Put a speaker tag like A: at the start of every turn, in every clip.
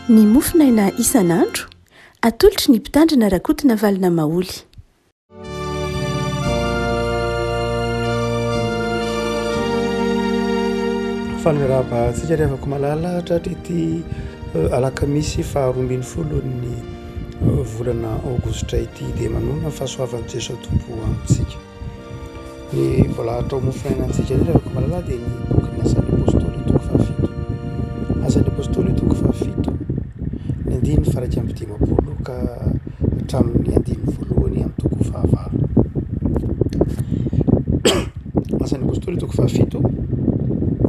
A: Ny mofonaina isan'andro, atolotry ny Mpitandrina Rakotonavalona Maholy.
B: Faly miarahaba antsika ry havako malala tratra ity eh, alakamisy faharoa ambin'ny folo ny eh, volana aogositra ity dia manonona ny fahasoavan'i Jesoa Tompo amintsika. Ny voalahatra ho mofonainantsika indray ry havako malala dia ny bokin'ny Asan'ny Apôstôly toko fahafito. Asan'ny Apôstôly toko fahafito, ny andininy faha-iraika amby dimampolo ka hatramin'ny andininy voalohany amin'ny toko fahavalo. Asan'ny Apôstôly toko fahafito,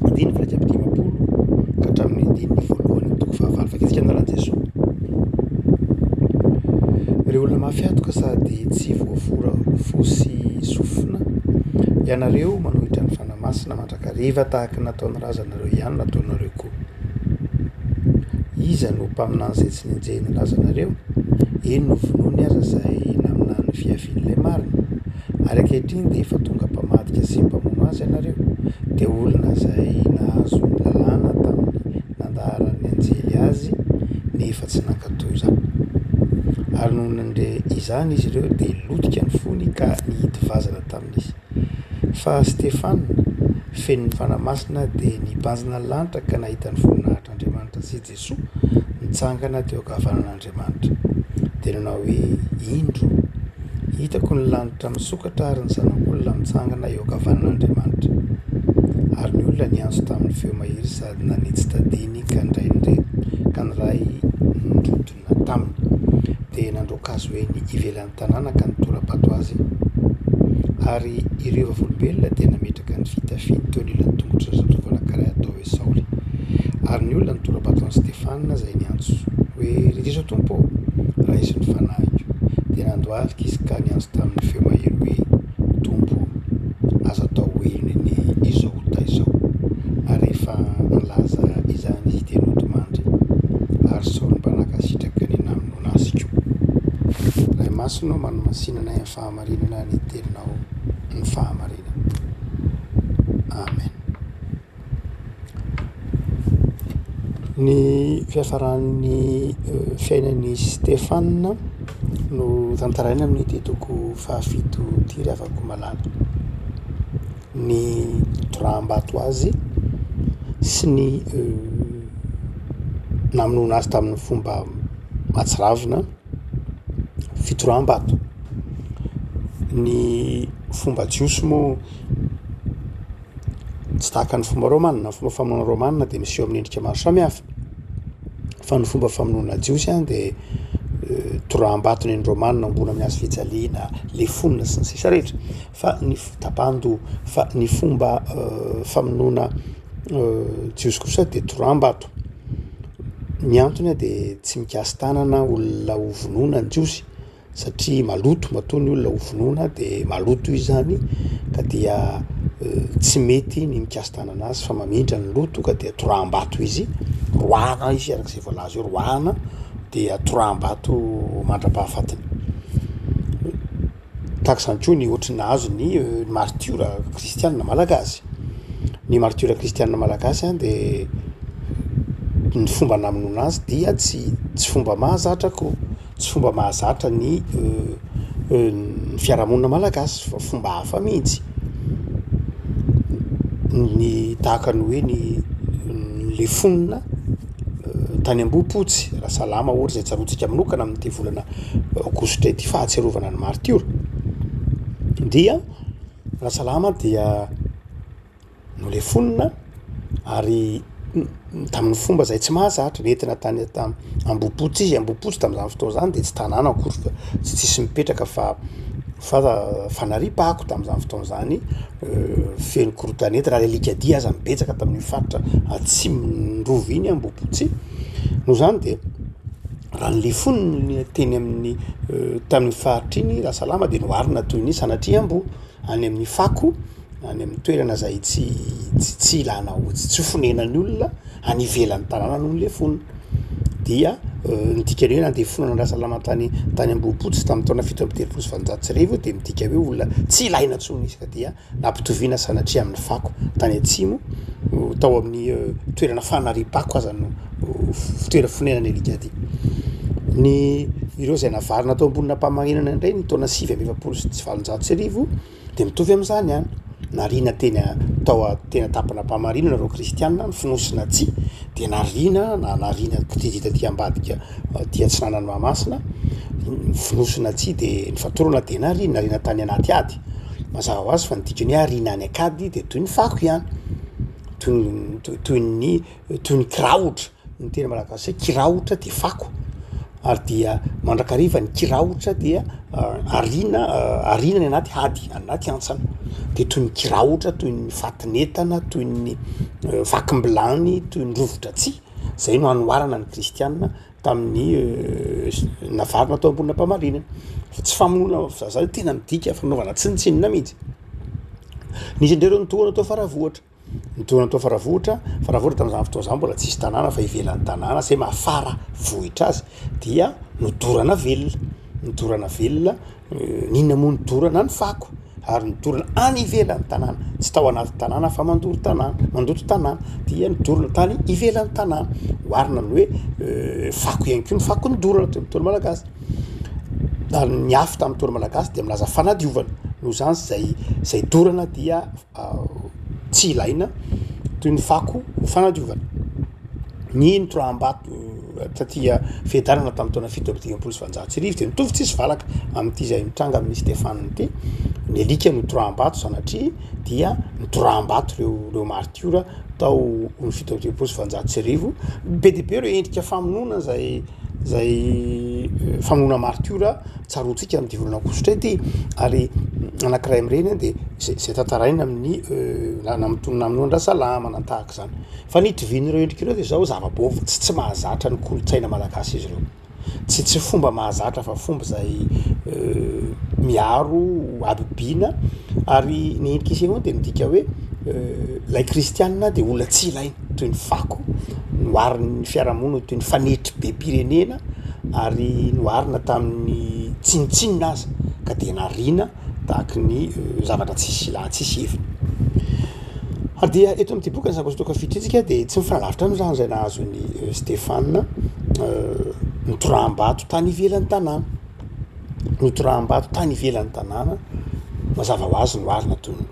B: andininy faha-51 ka hatramin'ny andininy voalohany amin'ny toko fahavalo. Vakintsika ny anaran'i Jesoa. Ireo olona mafy hatoka sady tsy voafora fo sy sofina, ianareo manohitra ny Fanahy Masina mandrakariva tahaka ny nataon'ny razanareo ihany no ataonareo koa. Iza no mpaminany izay tsy nenjehin'ny razanareo? Eny, novonoiny aza izay naminany ny fiavian'ilay marina. Ary ankehitriny dia efa tonga mpamadika sy mpamono azy ianareo, dia olona izay nahazo ny lalàna tamin'ny nandaharan'ny anjely azy, nefa tsy nankatò izany. Ary nony nandre izany izy ireo dia lotika ny fony ka nihidy vazana tamin'izy. Fa Stefana, feno ny Fanahy Masina, dia nibanjina ny lanitra ka nahita ny voninahitr'Andriamanitra sy Jesoa nitsangana teo ankavanan'Andriamanitra. Dia nanao hoe, Indro, hitako ny lanitra misokatra ary ny Zanak'olona mitsangana eo ankavanan'Andriamanitra. Ary ny olona niantso tamin'ny feo mahery sady nanitsy tadiny ka niray ka niray nidodona taminy. Dia nandroaka azy ho eny ivelan'ny tanàna ka nitora-bato azy. Ary ireo vavolombelona dia nametraka ny fitafiany teo anilan'ny tongotr'ireo zatovo anankiray atao hoe Saoly. Ary ny olona nitora-bato an'i Stefana izay niantso hoe, Ry Jesoa Tompo ô, raiso ny fanahiko. Dia nandohalika izy ka niantso tamin'ny feo mahery hoe, Tompo ô, aza atao helony anie izao ota izao. Ary rehefa nilaza izany izy dia nodimandry, ary Saoly mba nankasitraka ny namonoana azy koa. Ray Masina ô, manomasina anay amin'ny fahamarinana ny teninao ny fahamarinana. Amen. Ny fiafaran'ny fiainan'i Stefana no tantaraina amin'ity toko fahafito ity ry havako malala. Ny toraham-bato azy sy ny namonoana azy tamin'ny fomba mahatsiravina, fitoraham-bato. Ny fomba jiosy moa Tsy tahaka ny fomba rômana, ny fomba famonoana rômana dia miseho amin'ny endrika maro samihafa, fa ny fomba famonoana jiosy an de toraham-bato ny an'ny rômana ambony amin'ny hazo fijaliana, lefona sy ny sisa rehetra, fa ny tapahan-doha, fa ny fomba famonoana jiosy kosa de toraham-bato, ny antony de tsy mikasi-tanana olona ho vonoina ny jiosy. satria maloto, matoa ny olona ho vonoina de maloto izy zany ka dia tsy mety ny mikasi-tanana azy fa mamindra ny loto ka dia toraham-bato izy, roahana izy araka izay voalaza eo, roahana dia toraham-bato mandra-pahafatiny. Tahaka izany koa ny ohatry ny nahazo ny martiora kristianina malagasy, ny martiora kristianina malagasy an de ny fomba namonoana azy dia tsy tsy fomba mahazatra koa. Tsy fomba mahazatra ny ny fiarahamonina malagasy fa fomba hafa mihitsy. Ny tahaka ny hoe ny lefona tany Ambohipotsy, Rasalama ohatra izay tsaroantsika manokana amin'ity volana aogositra ity fahatsiarovana ny martiora dia Rasalama dia nolefonina ary tamin'ny fomba izay tsy mahazatra, nentina tany tam- Ambohipotsy izy, Ambohipotsy tamin'izany fotoana izany de tsy tanàna akory fa tsy tsisy mipetraka fa fa fanariam-pako tamin'izany fotoana izany, feno korotan'entana ary alikadia aza nibetsaka tamin'iny faritra atsimon'ny rova iny Ambohipotsy, noho izany de raha nolefonina teny amin'ny tamin'iny faritra iny Rasalama de noharina toy ny sanatria amboa any amin'ny fako. any amin'ny toerana izay tsy tsy ilana tsy fonenan'ny olona any ivelan'ny tanàna no nilefonina, dia ny dikan'io hoe nandefonana an-dRasalama tany tany Ambohipotsy tamin'ny taona 1837 dia midika hoe olona tsy ilaina intsony izy ka dia nampitoviana sanatria amin'ny fako tany atsimo tao amin'ny toerana fanariam-pako aza no. fitoera fonenan'ny alika ity. Ny ireo izay navarina tao ambonin'Ampamarinana indray ny taona 1849 dia mitovy amin'izany ihany, nariana teny tao teny an-tampon'Ampamarinana ireo kristiana, nofonosina tsihy dia nariana na nariana kitidita aty ambadika aty atsinanan'i Mahamasina, nofonosina tsihy dia nofatorana dia nariana, nariana tany anaty ady, mazava ho azy fa ny dikany hoe ariana any an-kady dia toy ny fako ihany, toy ny toy ny toy ny kiraotra. Ny teny malagasy hoe kiraotra dia fako ary dia mandrakariva ny kiraotra dia ariana ariana any anaty hady, any anaty hantsana. De toy ny kiraotra, toy ny fatin'entana, toy ny vakim-bilany, toy ny rovitra tsihy, zay no anoharana ny kristiana tamin'ny navarina tao ambonina am-pamarinana. Fa tsy famonoana fa zany tena midika fanaovana tsinontsinona mihitsy. Nisy indray ireo nitohana tao Faravohitra. Nitohana tao Faravohitra, Faravohitra tamin'izany fotoana izany mbola tsisy tanàna fa ivelan'ny tanàna zay maha fara vohitra azy dia nodorana velona, nodorana velona, n'inona moa nodorana? Ny fako ary nodorana any ivelan'ny tanàna, tsy tao anaty tanàna fa mandoro tanàna, mandoto tanàna dia nodorana tany ivelan'ny tanàna, oharina amin'ny hoe fako ihany koa ny fako nodorana teo amin'ny ntaolo malagasy. Ary ny afo tamin'ny ntaolo malagasy dia milaza fanadiovana, noho izany zay zay dorana dia tsy ilaina toy ny fako ho fanadiovana. Ny nitoraham-bato taty Fiadanana tamin'ny taona 1857 dia mitovy tsisy valaka amin'ity izay mitranga amin'i Stefana ity. Ny alika notoraham-bato sanatria dia nitoraham-bato ireo ireo martiora tao ny 1857. Be dia be ireo endrika famonoana izay izay famonoana martiora tsaroantsika amin'ity volana aogositra ity ary anankiray amin'ireny dia zay zay tantaraina amin'ny namonoana an-dRasalama na tahaka izany. Fa ny itovian'ireo endrika ireo dia izao zava-baovao tsy tsy mahazatra ny kolontsaina malagasy izy ireo. Tsy tsy fomba mahazatra fa fomba izay miaro habibiana ary ny endrika isehoany dia midika hoe ilay kristianina dia olona tsy ilaina toy ny fako noharin'ny fiarahamonina toy ny fanetribem-pirenena ary noharina tamin'ny tsinontsinona aza ka dia nariana tahaky ny zavatra tsisy ilà tsisy heviny. Ary dia eto amin'ity boky ny Asabotsy toko fito ity tsika dia tsy mifanalavitra amin'izany izay nahazo an'i Stefana nitoraham-bato tany ivelan'ny tanàna, notoraham-bato tany ivelan'ny tanàna, mazava ho azy noharina toy ny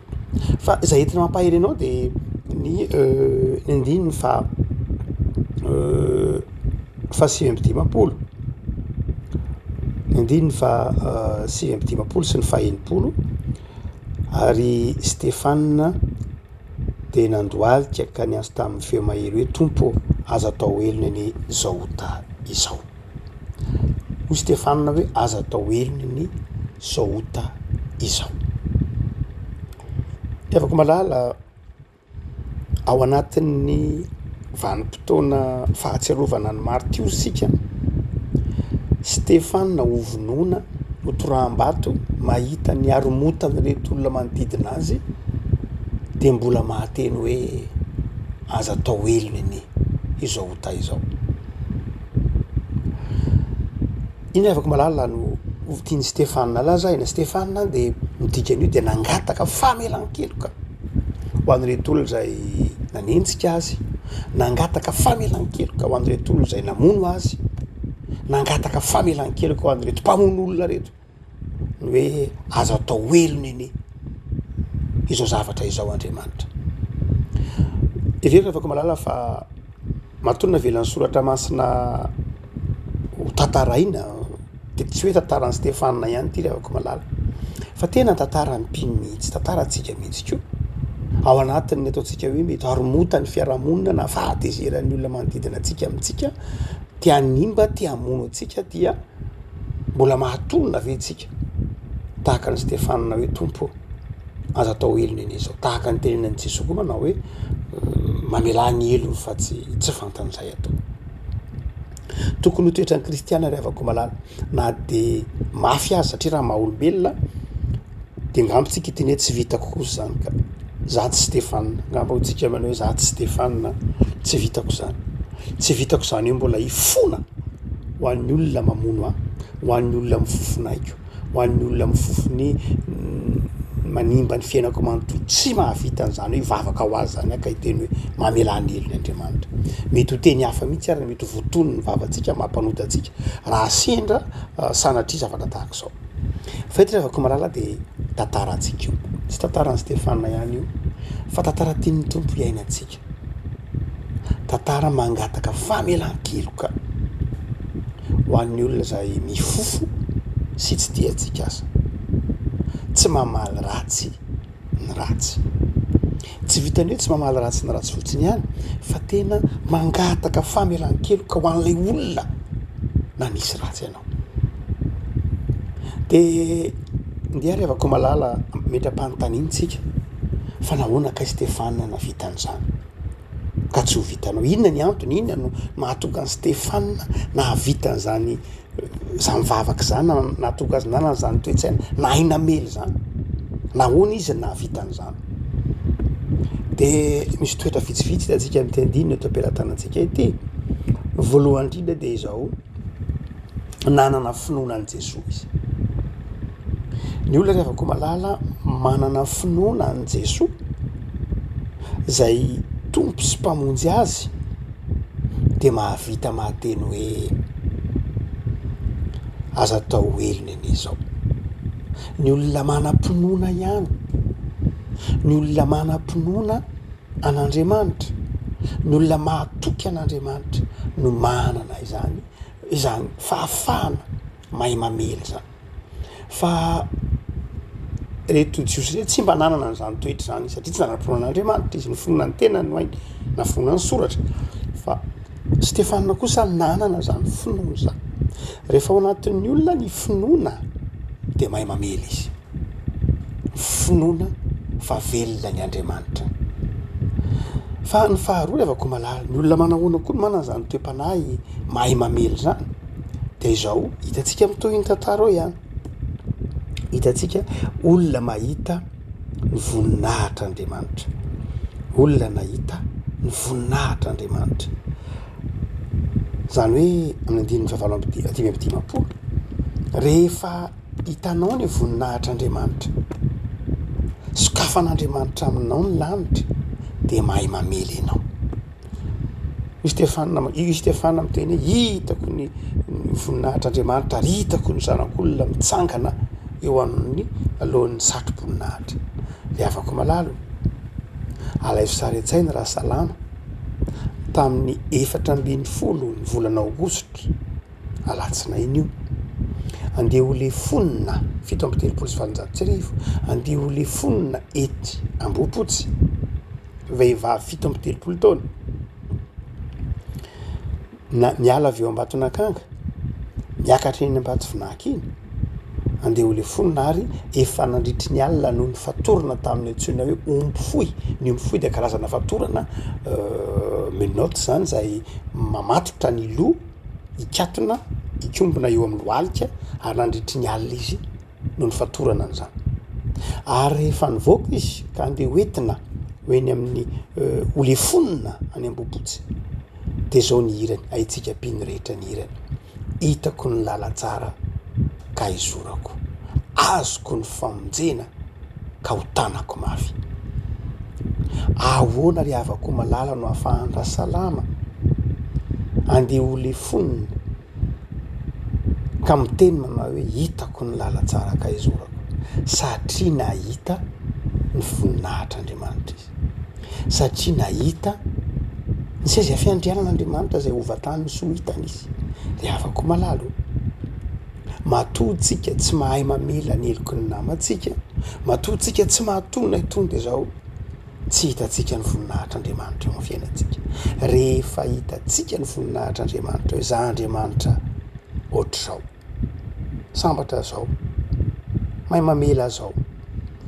B: fa izay entina mampahery anao dia ny ny andininy faha faha 59, ny andininy faha 59 sy ny faha 60, ary Stefana dia nandohalika ka niantso tamin'ny feo mahery hoe, Tompo ô, aza atao helony anie izao ota izao. Hoy Stefana hoe, aza atao helony anie izao ota izao. Mpihavako malala, Ao anatin'ny vanim-potoana fahatsiarovana ny martiora isika, Stefana ho vonoina, ho toraham-bato, mahita ny haromotan'ireto olona manodidina azy dia mbola mahateny hoe aza atao helony anie izao ota izao. Iny havako malala no tian'i Stefana lazaina. Stefana dia ny dikan'io dia nangataka famelan-keloka ho an'ireto olona izay nanenjika azy, nangataka famelan-keloka ho an'ireto olona izay namono azy, nangataka famelan-keloka ho an'ireto mpamono olona ireto, ny hoe aza atao helony anie izao zavatra izao Andriamanitra. Heverina havako malala fa matoa navelan'ny soratra masina ho tantaraina de tsy hoe tantaran'i Stefana ihany ity ry havako malala fa tena tantaran'ny mpino mihitsy, tantarantsika mihitsy koa ao anatin'ny ataontsika hoe mety haromotan'ny fiarahamonina na fahatezeran'ny olona manodidina antsika amintsika te hanimba, te hamono antsika dia mbola mahatonona ve tsika tahaka an'i Stefana hoe Tompo ô aza atao helony anie izao, tahaka ny tenenan'i Jesoa koa manao hoe mamelà ny helony fa tsy tsy fantany izay atao. Tokony ho toetran'ny kristiana ry havako malala na de mafy aza satria raha maha olombelona de ngamba tsika hiteny hoe tsy vitako kosa zany ka, za tsy Stefana, ngamba hoy tsika manao hoe za tsy Stefana tsy vitako zany, tsy vitako zany hoe mbola hifona ho an'ny olona mamono ahy, ho an'ny olona mifofona aiko, ho an'ny olona mifofo ny. manimba ny fiainako manontolo, tsy mahavita an'izany hoe hivavaka ho azy izany aho ka hiteny hoe mamelà ny helony Andriamanitra. Mety ho teny hafa mihitsy ary mety ho voatonon'ny vavantsika maha mpanota antsika raha sendra sanatria zavatra tahaka izao. Fa eto ry havako malala dia tantarantsika io, tsy tantaran'i Stefana ihany io fa tantara tian'ny Tompo hiainantsika. Tantara mangataka famelan-keloka ho an'ny olona izay mifofo sy tsy tia antsika aza. Tsy mamaly ratsy ny ratsy. Tsy vitan'ny hoe tsy mamaly ratsy ny ratsy fotsiny ihany fa tena mangataka famelan-keloka ho an'ilay olona nanisy ratsy anao. De ndeha ry havako malala ametra-panontaniana tsika fa nahoana kay Stefana nahavita an'izany ka tsy ho vitanao? Inona ny antony? Inona no mahatonga an'i Stefana nahavita an'izany zany vavaka zany na nahatonga azy nanana zany toe-tsaina nahay namely zany? Nahoana izy no nahavita an'izany? De misy toetra vitsivitsy hitantsika amin'ity andininy eto am-pelatanantsika ity. Voalohany indrindra de izao. nanana finoana an'i Jesoa izy. Ny olona ry havako malala manana finoana an'i Jesoa izay Tompo sy Mpamonjy azy dia mahavita mahateny hoe aza atao helony anie izao. Ny olona manam-pinoana ihany, ny olona manam-pinoana an'Andriamanitra, ny olona mahatoky an'Andriamanitra no manana izany izany fahafahana mahay mamely izany. Fa reto Jiosy reto tsy mba nanana an'izany toetra izany satria tsy nanam-pinoana an'Andriamanitra izy, ny finoana ny tenany no hainy na finoana ny soratra. Fa Stefana kosa nanana izany finoana izany. Rehefa ao anatin'ny olona ny finoana de mahay mamely izy. Finoana fa velona ny Andriamanitra. Fa ny faharoa ry havako malala, ny olona manahoana koa no manana izany toe-panahy mahay mamely izany? De izao, hitantsika amin'ny tohin'ny tantara ao ihany, hitantsika olona mahita ny voninahitr'Andriamanitra, olona nahita ny voninahitr'Andriamanitra. Izany hoe amin'ny andininy fahavalo amby 55, rehefa hitanao ny voninahitr'Andriamanitra, sokafan'Andriamanitra aminao ny lanitra, dia mahay mamely ianao. I Stefana, i Stefana miteny hoe hitako ny voninahitr'Andriamanitra ary hitako ny zanak'olona mitsangana eo amin'ny alohan'ny satroboninahitra. Ry havako malala ô, alaivo sary an-tsaina raha salama tamin'ny 14 ny volana aogositra alatsinainy io, andeha ho lefonina 1837, andeha ho lefonina ety Ambohipotsy, vehivavy 37 taona, na miala avy eo Ambatonakanga, miakatra eny Ambatofinaka iny, andeha ho lefonina ary efa nandritry ny alina no nifatorana tamin'ny antsoina hoe omby fohy. Ny omby fohy dia karazana fatorana menottes zany izay mamatotra ny loha hikatona, hikombona eo amin'ny lohalika ary nandritry ny alina izy no nifatorana an'izany. Ary rehefa nivoaka izy ka andeha hoentina ho eny amin'ny ho lefonina any Ambohipotsy dia izao ny hirany, haintsika mpino rehetra ny hirany. Hitako ny lalantsara ka hizorako, azoko ny famonjena ka ho tanako mafy. Ahoana ry havako malala no ahafahan-dRasalama andeha ho lefonina ka miteny manao hoe hitako ny lalantsara ka hizorako, satria nahita ny voninahitr'Andriamanitra izy. Satria nahita ny seza fiandrianan'Andriamanitra izay ho vatany sy ho hitany izy. Ry havako malala ô, matoa tsika tsy mahay mamela ny heloky ny namantsika, matoa tsika tsy mahatona itony dia izao, tsy hitantsika ny voninahitr'Andriamanitra eo amin'ny fiainantsika. Rehefa hitantsika ny voninahitr'Andriamanitra hoe za Andriamanitra ohatr'izao. Sambatra zao. Mahay mamela zao.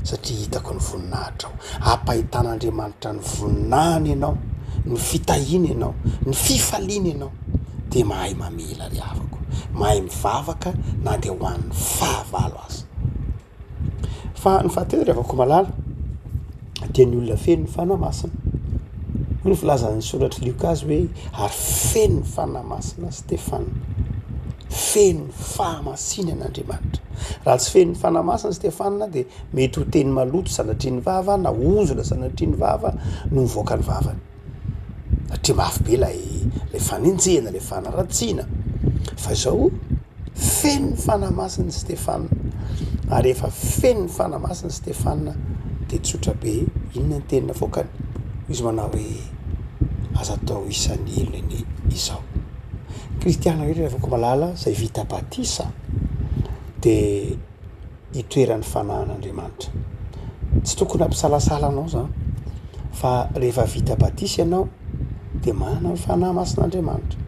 B: Satria hitako ny voninahitrao. Ampahitan'Andriamanitra ny voninahiny ianao, ny fitahiany ianao, ny fifaliany ianao. Dia mahay mamela ry havako. Mahay mivavaka na dia ho an'ny fahavalo aza. Fa ny fahatelo ry havako malala dia ny olona feno ny Fanahy Masina. Hoy ny filazan'ny soratr'i Lioka azy hoe ary feno ny Fanahy Masina Stefana. Feno ny fahamasinan'Andriamanitra. Raha tsy feno ny Fanahy Masina Stefana dia mety ho teny maloto sanatria ny vava na ozona sanatria ny vava no mivoaka ny vavany. Satria mafy be ilay ilay fanenjehana, ilay fanaratsiana. Fa izao feno ny Fanahy Masina Stefana. Ary rehefa feno ny Fanahy Masina Stefana dia tsotra be, inona ny teny navoakany? Hoy izy manao hoe aza atao isan'ny helony anie izao. Kristiana rehetra ry havako malala izay vita batisa dia itoeran'ny fanahin'Andriamanitra. Tsy tokony hampisalasala anao izany fa rehefa vita batisa ianao dia manana ny fanahy masin'Andriamanitra.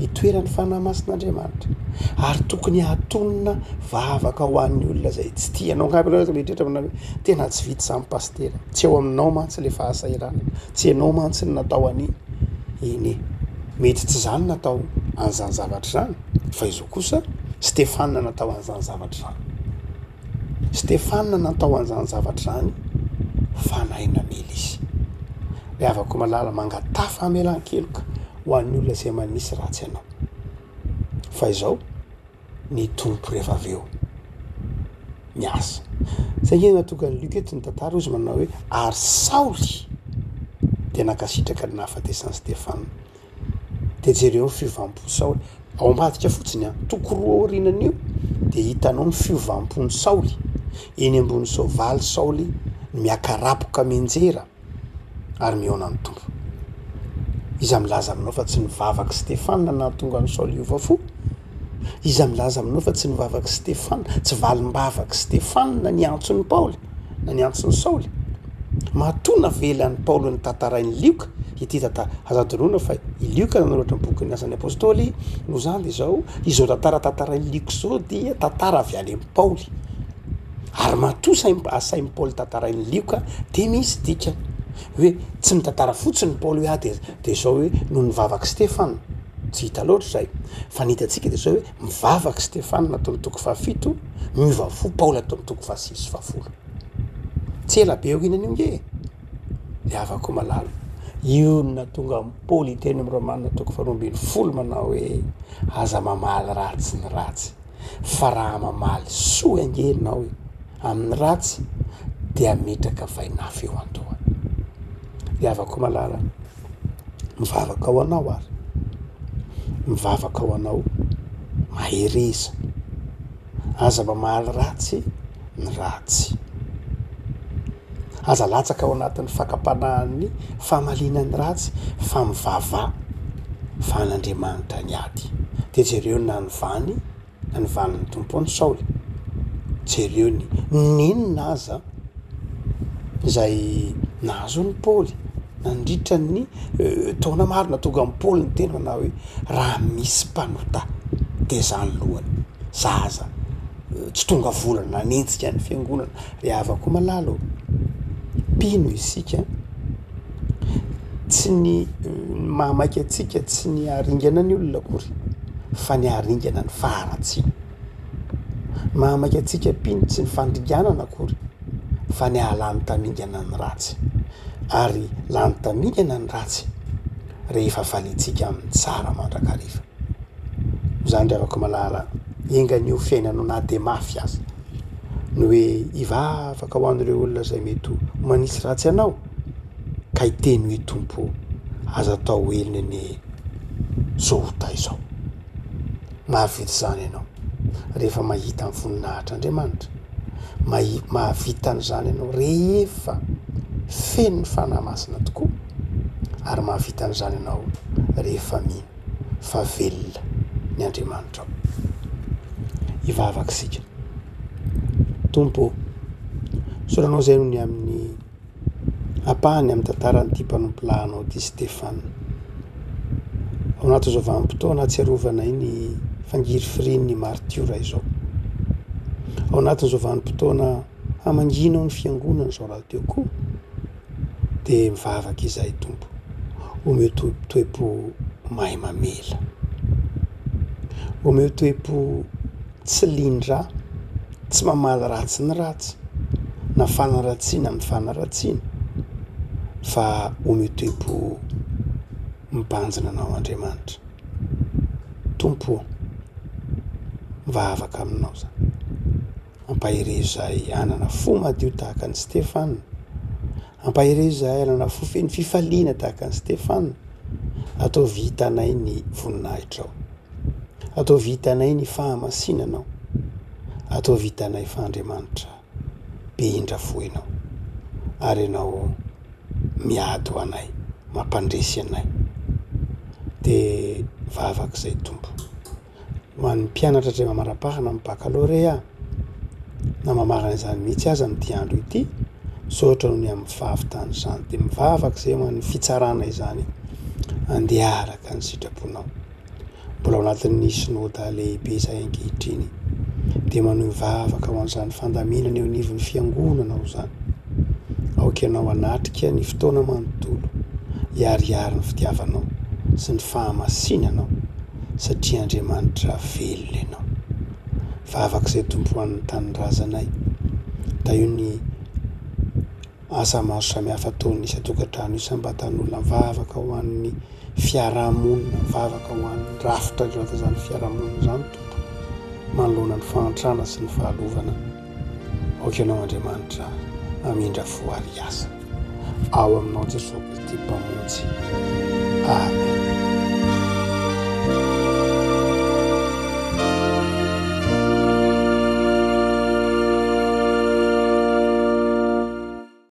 B: Itoeran'ny fanahy masin'Andriamanitra ary tokony hahatonona vavaka ho an'ny olona izay tsy tia anao. Angamba ianao mieritreritra manao hoe tena tsy vita izany pasitera, tsy ao aminao mantsy ilay fahasahiranana, tsy ianao mantsy no natao an'iny. Eny e, mety tsy izaho no natao an'izany zavatra izany, fa izao kosa, Stefana natao an'izany zavatra izany. Stefana natao an'izany zavatra izany, fa nahay namela izy. Ry havako malala, mangataha famelan-keloka ho an'ny olona izay manisy ratsy anao. Fa izao, ny Tompo rehefa avy eo miasa. Zay nge nahatonga an'i Luc eto nitantara ozy manao hoe ary Saoly dia nankasitraka ny nahafatesan'i Stefana. Dia jereo ny fiovam-po Saoly. Ao ambadika fotsiny an, toko roa aorianan'io dia hitanao ny fiovam-pon'i Saoly. Eny ambony soavaly Saoly miakarapoka mianjera. ary mihaona amin'ny Tompo. Iza milaza aminao fa tsy ny vavak'i Stefana nahatonga an'i Saoly hiova fo? Iza milaza aminao fa tsy ny vavak'i Stefana, tsy valim-bavak'i Stefana ny antson'i Paoly na ny antson'i Saoly? Matoa navelan'i Paoly notantarain'i Lioka ity tantara, aza adinoina fa i Lioka nanoratra ny bokin'ny Asan'ny Apôstôly, noho izany dia izao, izao tantara tantarain'i Lioka izao dia tantara avy any amin'i Paoly. Ary matoa saim- asain'i Paoly tantarain'i Lioka dia misy dikany. Hoe tsy mitantara fotsiny Paoly hoe ah dia dia izao hoe noho ny vavak'i Stefana, tsy hita loatra izay. Fa ny hitantsika dia izao hoe mivavaka i Stefana ato amin'ny toko fahafito, miova fo Paoly ato amin'ny toko fahasivy sy fahafolo. Tsy ela be aorianan'io nge e! Ry havako malala, io no nahatonga an'i Paoly hiteny amin'ny Romana toko faharoa ambin'ny folo manao hoe aza mamaly ratsy ny ratsy. Fa raha mamaly soa ange ianao e, amin'ny ratsy dia hametraka vainafo eo an-dohany. Ry havako malala, mivavaka ho anao ary, mivavaka ho anao, mahereza, aza mamaly ratsy ny ratsy. Aza latsaka ao anatin'ny fakam-panahin'ny famaliana ny ratsy fa mivavaha fa an'Andriamanitra ny ady. Dia jereo ny nanovany, nanovan'ny Tompo an'i Saoly. Jereo ny nenina aza izay nahazo an'i Paoly nandritra ny taona maro nahatonga an'i Paoly niteny manao hoe raha misy mpanota dia za ny lohany, za aza tsy tonga volana nanenjika ny fiangonana. Ry havako malala ô, mpino isika, tsy ny mahamaika antsika tsy ny haringana ny olona akory fa ny haringana ny faharatsiana. Ny mahamaika antsika mpino tsy ny fandringanana akory fa ny hahalany tamingana ny ratsy, ary lany tamingana ny ratsy rehefa valiantsika amin'ny tsara mandrakariva. Izany ry havako malala, enga anie ho fiainanao na dia mafy aza ny hoe hivavaka ho an'ireo olona izay mety ho manisy ratsy anao ka hiteny hoe Tompo ô, aza atao helony anie izao ota izao. Mahavita izany ianao rehefa mahita ny voninahitr'Andriamanitra. Mahi- mahavita an'izany ianao rehefa feno ny Fanahy Masina tokoa ary mahavita an'izany ianao rehefa mino fa velona ny Andriamanitrao. Hivavaka isika. Tompo ô, misaotra Anao izay noho ny amin'ny ampahany amin'ny tantaran'ity mpanompolahinao ity Stefana. Ao anatin'izao vanim-potoana ahatsiarovanay ny fangirifirian'ny martiora izao. Ao anatin'izao vanim-potoana hamangianao ny fiangonana izao rahateo koa dia mivavaka izahay Tompo, omeo toe-po mahay mamela, omeo toe-po tsy lian-drà, tsy mamaly ratsy ny ratsy, na fanaratsiana amin'ny fanaratsiana, fa omeo toe-po mibanjina Anao Andriamanitra. Tompo ô, Mivavaka aminao za. Ampaherezo izahay hanana fo madio tahaka an'i Stefana. Ampaherezo izahay hanana fo feno fifaliana tahaka an'i Stefana. Ataovy hitanay ny voninahitrao. Ataovy hitanay ny fahamasinanao. Ataovy hitanay fa Andriamanitra be indra fo Ianao. Ary Ianao miady ho anay, mampandresy anay. Dia vavaka izay Tompo. Ho an'ny mpianatra izay mamaraparana amin'ny bakalorea na mamarana izany mihitsy aza amin'ity andro ity, misaotra noho ny amin'ny fahavitan'izany. Dia mivavaka izay ho an'ny fitsarana izany andeha araka ny sitraponao. Mbola ao anatin'ny synoda lehibe izahay ankehitriny dia manohy vavaka ho an'izany fandaminana eo anivon'ny fiangonana ao izany. Aoka ianao hanatrika ny fotoana manontolo hiharihary ny fitiavanao sy ny fahamasinanao satria Andriamanitra velona ianao. Vavaka izay Tompo ho an'ny tanindrazanay. Tahio ny asa maro samihafa ataon'ny isan-tokantrano isam-batan'olona. Vavaka ho an'ny fiarahamonina, vavaka ho an'ny rafitra izany fiarahamonina izany Tompo manoloana ny fahantrana sy ny fahalovana. Aoka Ianao Andriamanitra hamindra fo ary hiasa ao aminao Jesoa Kristy Mpamonjy. Amen.